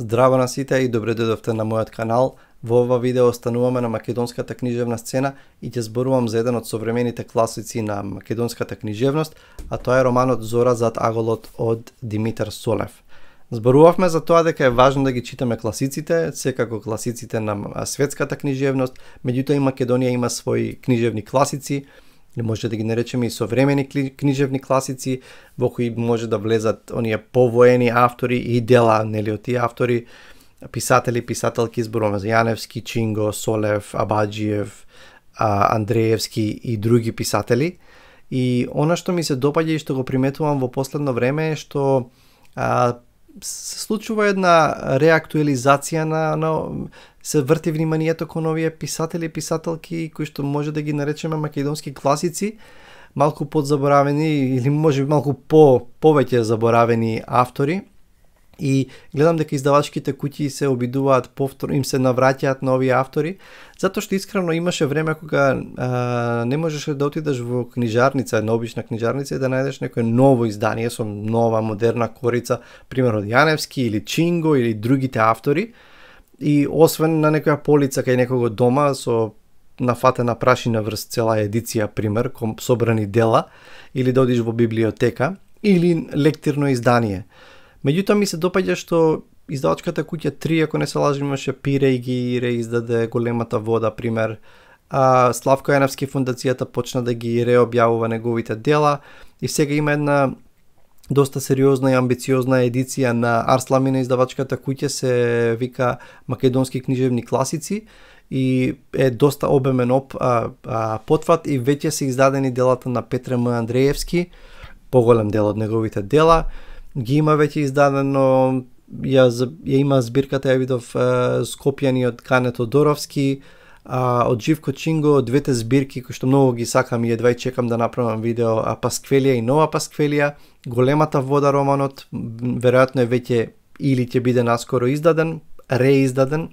Здраво на сите и добре дојдовте на мојот канал. Во ова видео остануваме на македонската книжевна сцена и ќе зборувам за еден од современите класици на македонската книжевност, а тоа е романот Зора зад аголот од Димитар Солев. Зборувавме за тоа дека е важно да ги читаме класиците, секако класиците на светската книжевност, меѓутоа и Македонија има своји книжевни класици, или може да ги наречеме и современи книжевни класици, во кои може да влезат оние повоени автори и дела, нели, од тие автори, писатели, писателки, зборуваме за Јаневски, Чинго, Солев, Абаджиев, Андреевски и други писатели. И она што ми се допаѓа и што го приметувам во последно време е што се случува една реактуализација се врти вниманието кон овие писатели и писателки кои што може да ги наречеме македонски класици, малку подзаборавени или може би малку повеќе заборавени автори. И гледам дека издавачките куќи се обидуваат повторно, им се навраќаат на овие автори, затоа што искрено имаше време кога не можеше да отидеш во книжарница, една обична книжарница и да најдеш некое ново издание со нова модерна корица, пример од Јаневски или Чинго или другите автори, и освен на некоја полица кај некого дома со нафатена прашина врз цела едиција, пример, собрани дела, или да одиш во библиотека, или лектирно издание. Меѓутоа ми се допаѓа што издавачката куќа 3, ако не се лажам, имаше Пире и ги реиздаде Големата вода, пример. Славко Јаневски фондацијата почна да ги реобјавува неговите дела и сега има една доста сериозна и амбициозна едиција на Арсламина издавачката куќа, се вика Македонски книжевни класици и е доста обемен потфат и веќе се издадени делата на Петре М. Андреевски, поголем дел од неговите дела. Ги има веќе издадено, ја има збирката, ја видов скопјани од Кане Тодоровски, од Живко Чинго, двете збирки кои што многу ги сакам и едва и чекам да направам видео, Пасквелија и Нова Пасквелија, Големата вода романот, веројатно е веќе или ќе биде наскоро издаден, реиздаден,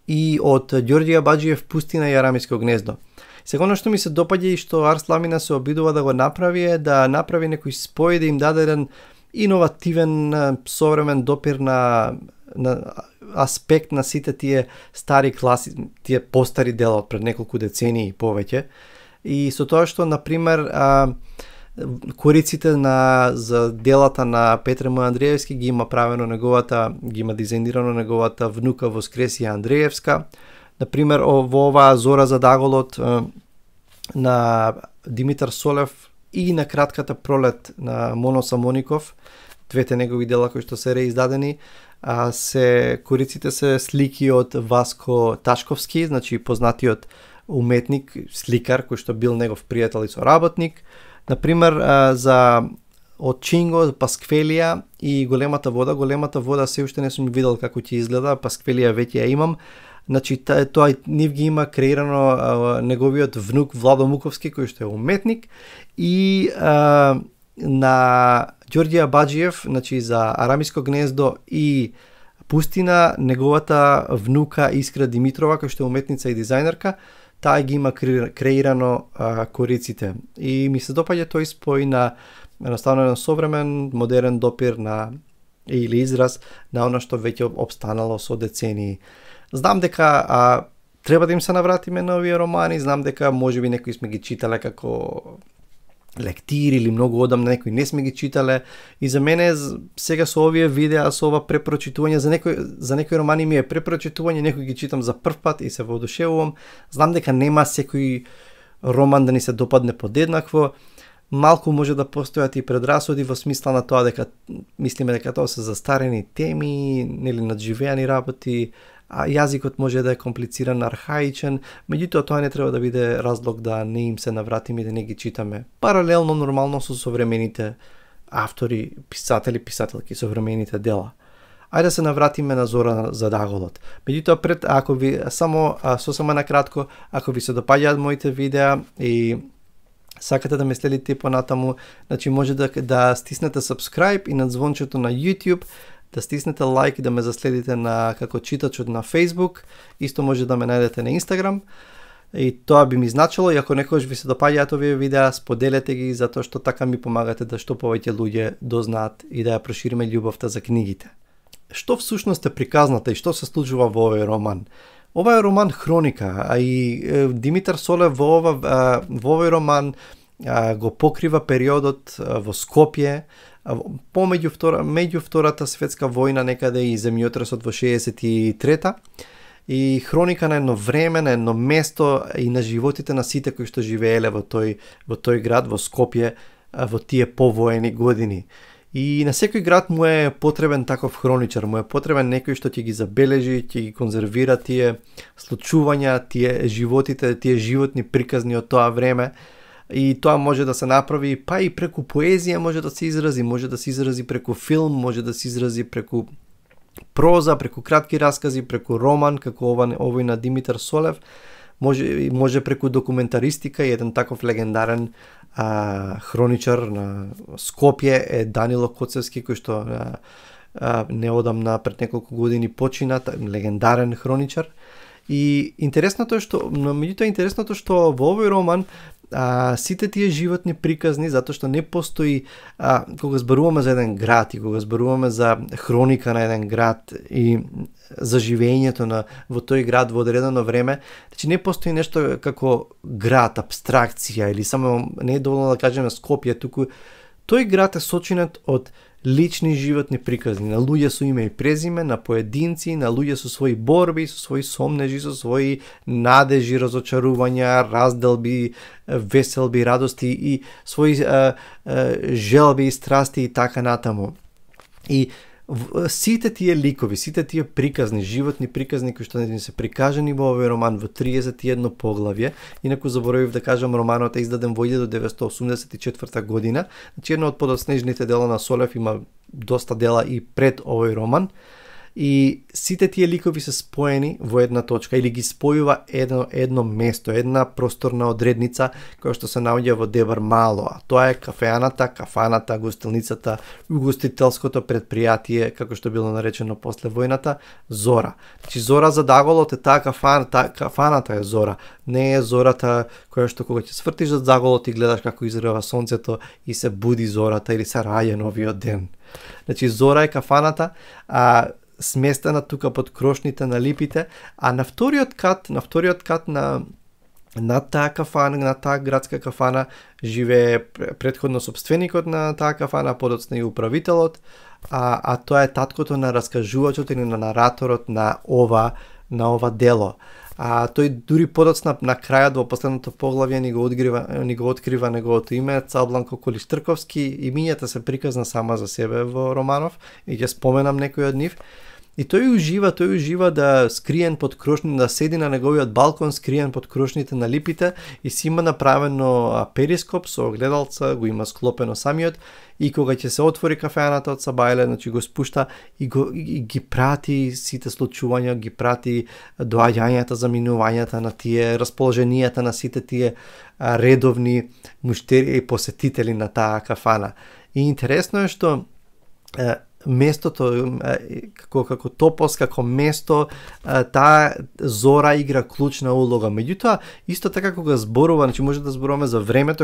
и од Ѓорѓе Абаджиев Пустина и Арамиско гнездо. Сега оно што ми се допаѓа и што Арсламина се обидува да го направи е да направи некој спој, да им даде еден иновативен, современ допир на аспект на сите тие стари класи, тие постари дела од пред неколку децении и повеќе. И со тоа што, например, кориците за делата на Петре М. Андреевски ги има правено ги има дизајнирано неговата внука Воскресија Андреевска. Например, во оваа Зора зад аголот на Димитар Солев и на Кратката пролет на Моно Самоников, двете негови дела кои што се реиздадени, кориците се слики од Васко Ташковски, значи познатиот уметник, сликар кој што бил негов пријател и соработник. Например, од Чинго, Пасквелија и Големата вода се уште не сум видел како ќе изгледа, Пасквелија веќе ја имам. Значи, тоа нив ги има креирано неговиот внук Владо Муковски, кој што е уметник, и на Ѓорѓе Абаджиев, значи за Арамиско гнездо и Пустина, неговата внука Искра Димитрова, кој што е уметница и дизајнерка, таа ги има креирано кориците. И ми се допаѓа тој спој на едноставно еден современ, модерен допир или израз на она што веќе обстанало со децении. Знам дека треба да им се навратиме на овие романи, знам дека можеби некои сме ги читале како лектир или многу одамна, некои не сме ги читале, и за мене сега со овие видеа, со ова препрочитување, за некои романи ми е препрочитување, некои ги читам за прв пат и се воодушевувам. Знам дека нема секој роман да ни се допадне подеднакво, малку може да постојат и предрасуди во смисла на тоа дека мислиме дека тоа се застарени теми, нели надживеани работи, јазикот може да е комплициран, архаичен, меѓутоа тоа не треба да биде разлог да не им се навратиме и да не ги читаме паралелно, нормално со современите автори, писатели, писателки, современите дела. Ајде да се навратиме на Зора зад аголот. Меѓутоа, ако ви сосема накратко, ако ви се допаѓаат моите видеа и сакате да ме следите понатаму, значи може да стиснете subscribe и на звончето на YouTube, да стиснете лайк и да ме заследите како читачот на Facebook, исто може да ме најдете на Instagram. И тоа би ми значило, и ако некојаш ви се допаѓаат овие видеа, споделете ги, затоа што така ми помагате да што повеќе луѓе дознаат и да ја прошириме љубовта за книгите. што всушност е приказната и што се случува во овој роман. Ова е роман хроника, а и Димитар Солев во овој роман го покрива периодот во Скопје, меѓу Втората светска војна некаде и земјотресот во 63-та, и хроника на едно време, на едно место и на животите на сите кои што живееле во тој град, во Скопје, во тие повоени години. И на секој град му е потребен таков хроничар, му е потребен некој што ќе ги забележи, ќе ги конзервира тие случувања, тие животите, тие животни приказни од тоа време. И тоа може да се направи па и преку поезија може да се изрази преку филм, може да се изрази преку проза, преку кратки раскази, преку роман, како овој на Димитар Солев, може преку документаристика и еден таков легендарен хроничар на Скопје е Данило Коцевски, кој што неодамна пред неколку години почина, легендарен хроничар. И интересното е што во овој роман сите тие животни приказни, затоа што не постои, кога зборуваме за еден град и кога зборуваме за хроника на еден град и за живењето во тој град во одредено време, значи не постои нешто како град, абстракција или само не е доволно да кажеме Скопје, туку тој град е сочинет од лични животни приказни, на луѓе со име и презиме, на поединци, на луѓе со своји борби, со своји сомнежи, со своји надежи, разочарувања, разделби, веселби, радости и своји желби и страсти и така натаму. И сите тие ликови, сите тие приказни, животни приказни кои што ни се прикажани во овој роман во 31 поглавје, инаку заборавив да кажам, романот е издаден во 1984 година, значи едно од подоцнежните дела на Солев, има доста дела и пред овој роман, и сите тие ликови се споени во една точка или ги спојува едно место, една просторна одредница која што се наоѓа во Дебар Мало, а тоа е кафаната, гостилницата, угостителското предпријатие, како што било наречено после војната, Зора. Значи Зора за Заголот е таа кафаната е Зора, не е Зората која што кога ќе свртиш за Заголот и гледаш како изгрева сонцето и се буди зората или се раѓа новиот ден. Значи Зора е кафаната, сместена тука под крошните на липите, а на вториот кат на таа кафана, на таа градска кафана живее претходно собственикот на таа кафана, подоцна и управителот, а тоа е таткото на раскажувачот или на нараторот на ова дело. Тој дури подоцна на крајот во последното поглавје ни го открива неговото име, Цалбланко Колиштрковски, имињата се приказна сама за себе во романов и ќе споменам некои од нив. И тој ужива да скриен под крошни, да седи на неговиот балкон скриен под крошните на липите и си има направено перископ со огледалца, го има склопено самиот и кога ќе се отвори кафеаната од Сабајле, значи го спушта и ги прати сите случувања, ги прати доаѓањата, заминувањата на тие, расположенијата на сите тие редовни муштери и посетители на таа кафана. И интересно е што местото, како топос, како место, таа Зора игра клучна улога. Меѓутоа, исто така кога зборува, значи може да зборуваме за времето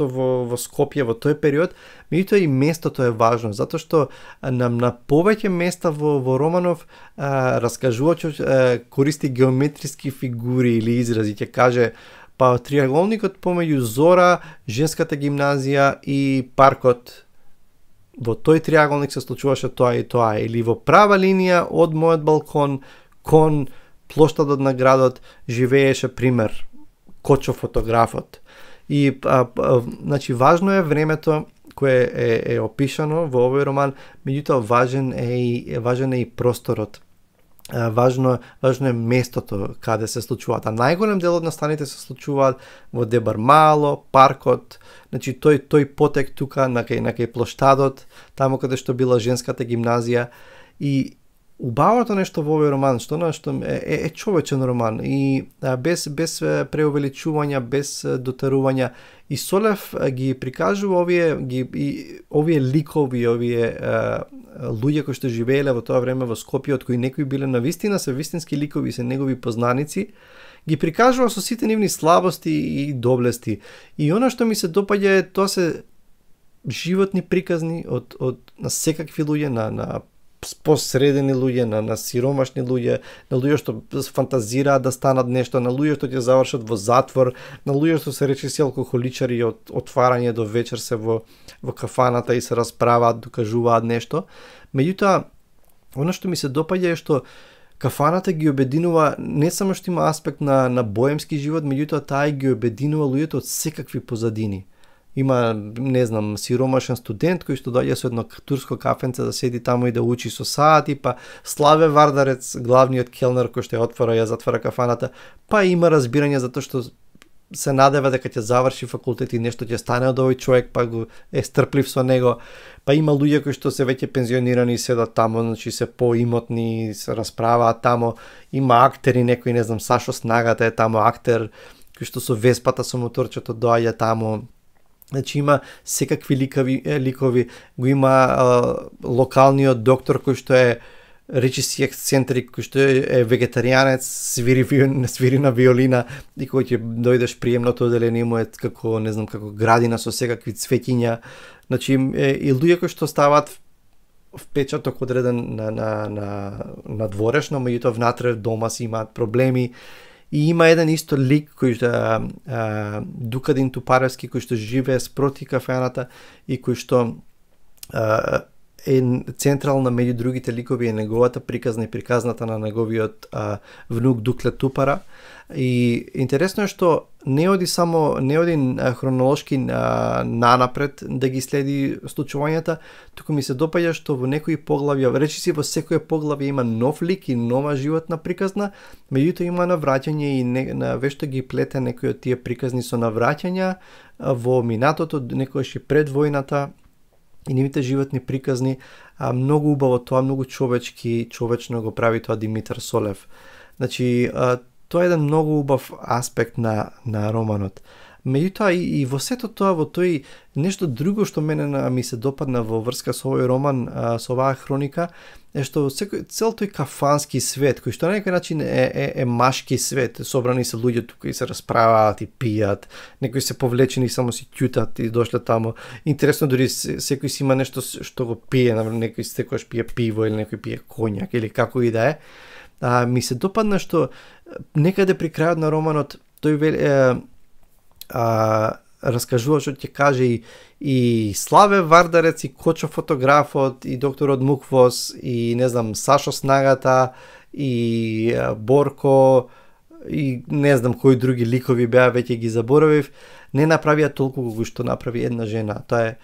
во Скопје во тој период, меѓутоа и местото е важно, затоа што на повеќе места во романов раскажувачот користи геометриски фигури или изрази, ќе каже па триаголникот помеѓу Зора, женската гимназија и паркот. Во тој триаголник се случуваше тоа и тоа, или во права линија од мојот балкон кон плоштадот на градот живееше, пример, Кочо фотографот. И значи важно е времето кое е опишано во овој роман, меѓутоа важен е и просторот. Важно е местото каде се случуваат. Најголем дел од настаните се случуваат во Дебар Мало, паркот, значи тој потек тука на кај плоштадот, таму каде што била женската гимназија. И убавото нешто во овој роман, што е човечен роман и без преувеличувања, без дотерувања, и Солев ги прикажува овие ликови, овие луѓе кои што живееле во тоа време во Скопје, од кои некои биле навистина се вистински ликови, се негови познаници, ги прикажува со сите нивни слабости и доблести. И она што ми се допаѓа е тоа се животни приказни од на секакви луѓе, на посредени луѓе, на сиромашни луѓе, на луѓе што фантазираат да станат нешто, на луѓе што ќе завршат во затвор, на луѓе што се речиси алкохоличари и од отварање до вечер се во кафаната и се расправаат, докажуваат нешто. Меѓутоа, она што ми се допаѓа е што кафаната ги обединува не само што има аспект на боемски живот, меѓутоа таа ги обединува луѓето од секакви позадини. Има, не знам, сиромашен студент кој што доаѓа со едно турско кафенце да седи таму и да учи со саати, па Славе Вардарец, главниот келнер кој што ја отвора и ја затвора кафаната, па има разбирање затоа што се надева дека ќе заврши факултет и нешто ќе стане од овој човек, па го е стрплив со него. Па има луѓе кои што се веќе пензионирани и седат таму, значи се поимотни, се расправаат таму. Има актери, некој, не знам, Сашо Снагата е таму актер, кој што со веспата со моторчето доаѓа таму. Значи има секакви ликови, го има локалниот доктор кој што е речиси ексцентрик, кој што е вегетаријанец, свири на виолина и кој ќе дојдеш приемното оделение му е како, не знам, како градина со секакви цветиња. Значи и луѓе кои што ставаат впечаток одреден на дворешно, меѓутоа внатре дома си имаат проблеми. И има еден исто лик кој што Дукадин Тупаревски кој што живее спроти кафената и кој што е централна меѓу другите ликови е неговата приказна и приказната на неговиот внук Дукле Тупара. И интересно е што не оди хронолошки нанапред да ги следи случувањата, туку ми се допаѓа што во некои поглавја, речиси во секое поглавје има нов лик и нова животна приказна, меѓутоа има навраќање и на вешто ги плете некои од тие приказни со навраќања во минатото, некојаш и пред војната и нивните животни приказни. Многу убаво тоа, многу човечно го прави тоа Димитар Солев. Значи, тоа е еден многу убав аспект на романот. Меѓутоа и во сето тоа, во тој нешто друго што мене ми се допадна во врска со овој роман, со оваа хроника, е што цел тој кафански свет, кој што на некој начин е машки свет, собрани се луѓе тука и се расправаат и пијат, некои се повлечени само си ќутат и дошле таму. Интересно, дури секој си има нешто што го пие, некој секојаш пие пиво или некој пие коњак или како и да е. Ми се допадна што некаде при крајот на романот тој раскажува што ќе каже и Славе Вардарец, и Кочо фотографот, и докторот Муквос, и не знам, Сашо Снагата, и Борко, и не знам кои други ликови беа, веќе ги заборавив, не направија толку колку што направи една жена. Тоа е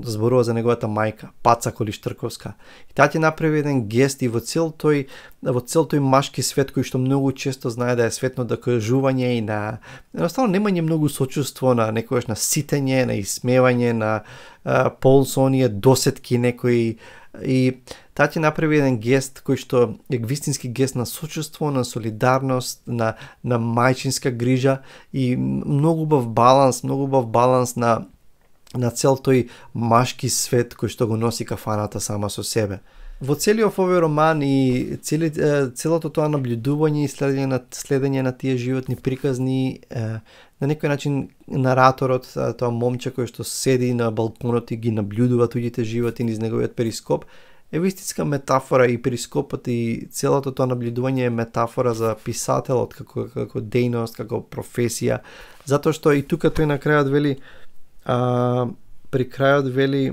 зборува за неговата мајка, Паца Колиштрковска. И таа ќе направи еден гест и во цел тој машки свет кој што многу често знае да е свет на докажување и на едноставно немање многу сочувство, на некојаш на ситење, на исмевање, на полсоние досетки некои. И таа ќе направи еден гест кој што е вистински гест на сочувство, на солидарност, на мајчинска грижа и многу убав баланс на цел тој машки свет кој што го носи кафаната сама со себе. Во целиот овој роман и целото тоа наблюдување и следење на тие животни приказни, на некој начин нараторот, тоа момче кој што седи на балконот и ги наблюдува туѓите животни низ неговиот перископ, е вистинска метафора и перископот и целото тоа наблюдување е метафора за писателот како дејност, како професија, затоа што и тука тој на крајот вели при крајот вели: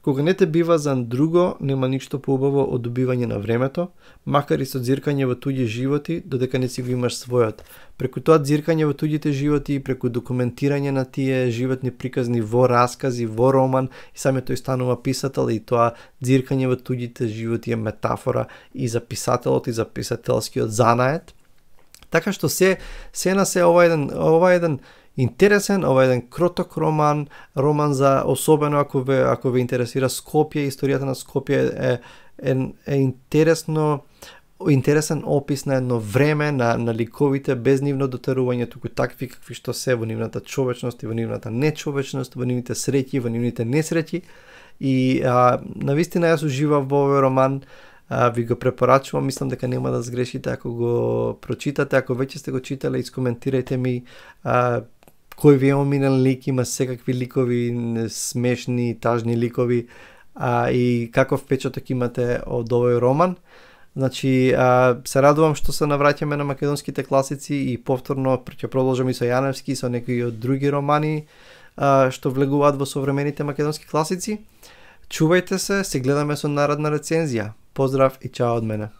кога не те бива за друго, нема ништо поубаво од добивање на времето, макар и со дзиркање во туѓи животи, додека не си го имаш својот. Преку тоа дзиркање во туѓите животи и преку документирање на тие животни приказни во раскази, во роман, и самиот тој станува писател и тоа дзиркање во туѓите животи е метафора и за писателот и за писателскиот занает. Така што се на се ова еден интересен, ова е еден кроток роман за, особено ако ве интересира Скопје, историјата на Скопје е интересен опис на едно време, на ликовите без нивно дотерување, туку такви какви што се во нивната човечност и во нивната нечовечност, во нивните среќи, во нивните несреќи. И навистина јас уживав во овој роман, ви го препорачувам, мислам дека нема да сгрешите ако го прочитате. Ако веќе сте го читале, искоментирајте ми кој ви е омилен лик, има секакви ликови, смешни, тажни ликови. и каков впечаток имате од овој роман. Значи, се радувам што се навраќаме на македонските класици и повторно ќе продолжам и со Јаневски и со некои од други романи што влегуваат во современите македонски класици. Чувајте се, се гледаме со наредна рецензија. Поздрав и чао од мене.